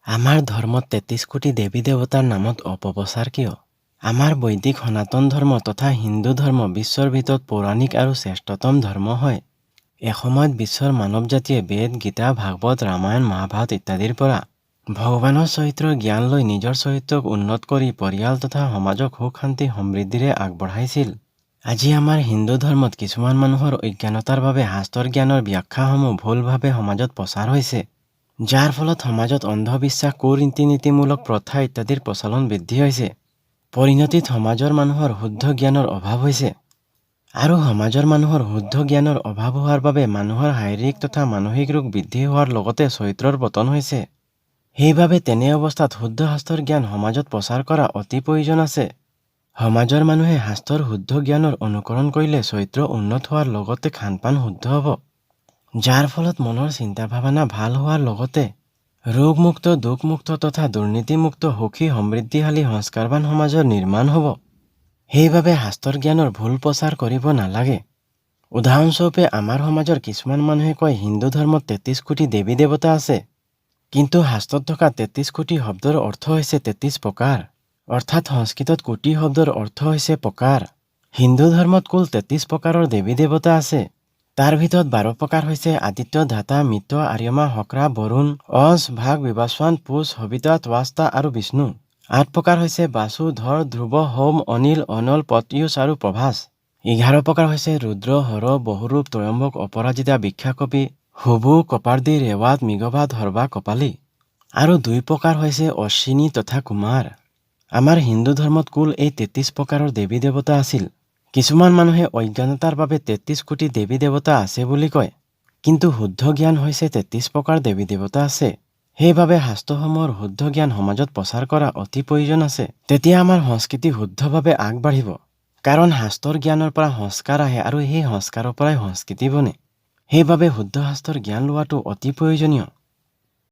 আমাৰ ধৰ্মত 33 কোটি দেৱী দেৱতাৰ নামত অপপ্ৰচাৰ কিয়? আমাৰ বৈদিক সনাতন ধৰ্ম তথা হিন্দু ধৰ্ম বিশ্বৰ ভিতৰত পৌৰাণিক আৰু শ্ৰেষ্ঠতম ধৰ্ম হয়। এসময়ত বিশ্বৰ মানৱ জাতিয়ে বেদ, গীতা, ভাগৱত, ৰামায়ণ, মহাভাৰত ইত্যাদিৰ পৰা ভগৱানৰ চৰিত্ৰৰ জ্ঞান লৈ নিজৰ চৰিত্ৰক উন্নত কৰি পৰিয়াল তথা সমাজক সুখ শান্তি সমৃদ্ধিৰে আগবঢ়াইছিল। আজি আমাৰ হিন্দু ধৰ্মত কিছুমান মানুহৰ অজ্ঞানতাৰ বাবে শাস্ত্ৰৰ জ্ঞানৰ ব্যাখ্যাসমূহ ভুলভাৱে সমাজত প্ৰচাৰ হৈছে, যাৰ ফলত সমাজত অন্ধবিশ্বাস, কুৰীতি-নীতিমূলক প্ৰথা ইত্যাদিৰ প্ৰচলন বৃদ্ধি হৈছে। পৰিণতিত সমাজৰ মানুহৰ শুদ্ধ জ্ঞানৰ অভাৱ হৈছে আৰু সমাজৰ মানুহৰ শুদ্ধ জ্ঞানৰ অভাৱ হোৱাৰ বাবে মানুহৰ শাৰীৰিক তথা মানসিক ৰোগ বৃদ্ধি হোৱাৰ লগতে চৰিত্ৰৰ পতন হৈছে। সেইবাবে তেনে অৱস্থাত শুদ্ধ শাস্ত্ৰৰ জ্ঞান সমাজত প্ৰচাৰ কৰা অতি প্ৰয়োজন আছে। সমাজৰ মানুহে শাস্ত্ৰৰ শুদ্ধ জ্ঞানৰ অনুকৰণ কৰিলে চৰিত্ৰ উন্নত হোৱাৰ লগতে খানপান শুদ্ধ হ'ব, যাৰ ফলত মনৰ চিন্তা ভাৱনা ভাল হোৱাৰ লগতে ৰোগমুক্ত, দুখমুক্ত তথা দুৰ্নীতিমুক্ত সুখী সমৃদ্ধিশালী সংস্কাৰবান সমাজৰ নিৰ্মাণ হ'ব। সেইবাবে শাস্ত্ৰৰ জ্ঞানৰ ভুল প্ৰচাৰ কৰিব নালাগে। উদাহৰণস্বৰূপে আমাৰ সমাজৰ কিছুমান মানুহে কয় হিন্দু ধৰ্মত 33 কোটি দেৱী দেৱতা আছে, কিন্তু শাস্ত্ৰত থকা 33 কোটি শব্দৰ অৰ্থ হৈছে 33 প্ৰকাৰ। অৰ্থাৎ সংস্কৃতত কোটি শব্দৰ অৰ্থ হৈছে প্ৰকাৰ। হিন্দু ধৰ্মত কুল 33 প্ৰকাৰৰ দেৱী দেৱতা আছে। তাৰ ভিতৰত 12 প্ৰকাৰ হৈছে আদিত্য, ধাতা, মিত্ৰ, আৰ্যমা, শক্ৰা, বৰুণ, অজ, ভাগ, বিভাস্বান, পুষ, সবিতা, ত্বাষ্টা আৰু বিষ্ণু। 8 প্ৰকাৰ হৈছে বাসু, ধৰ, ধ্ৰুৱ, সৌম, অনিল, অনল, প্ৰত্যুষ আৰু প্ৰভাস। 11 প্ৰকাৰ হৈছে ৰুদ্ৰ, হৰ, বহুৰূপ, ত্ৰয়ম্বক, অপৰাজিতা, ভিক্ষাকপি, শুভু, কপাৰ্দী, ৰেৱাত, মৃগভাত, হৰ্বা, কপালী। আৰু 2 প্ৰকাৰ হৈছে অশ্বিনী তথা কুমাৰ। আমাৰ হিন্দু ধৰ্মত কুল এই 33 প্ৰকাৰৰ দেৱী দেৱতা আছিল। কিছুমান মানুহে অজ্ঞানতাৰ বাবে 33 কোটি দেৱী দেৱতা আছে বুলি কয়, কিন্তু শুদ্ধ জ্ঞান হৈছে 33 প্ৰকাৰ দেৱী দেৱতা আছে। সেইবাবে শাস্ত্ৰসমূহৰ শুদ্ধ জ্ঞান সমাজত প্ৰচাৰ কৰা অতি প্ৰয়োজন আছে। তেতিয়া আমাৰ সংস্কৃতি শুদ্ধভাৱে আগবাঢ়িব, কাৰণ শাস্ত্ৰৰ জ্ঞানৰ পৰা সংস্কাৰ আহে আৰু সেই সংস্কাৰৰ পৰাই সংস্কৃতি বনে। সেইবাবে শুদ্ধ শাস্ত্ৰৰ জ্ঞান লোৱাটো অতি প্ৰয়োজনীয়।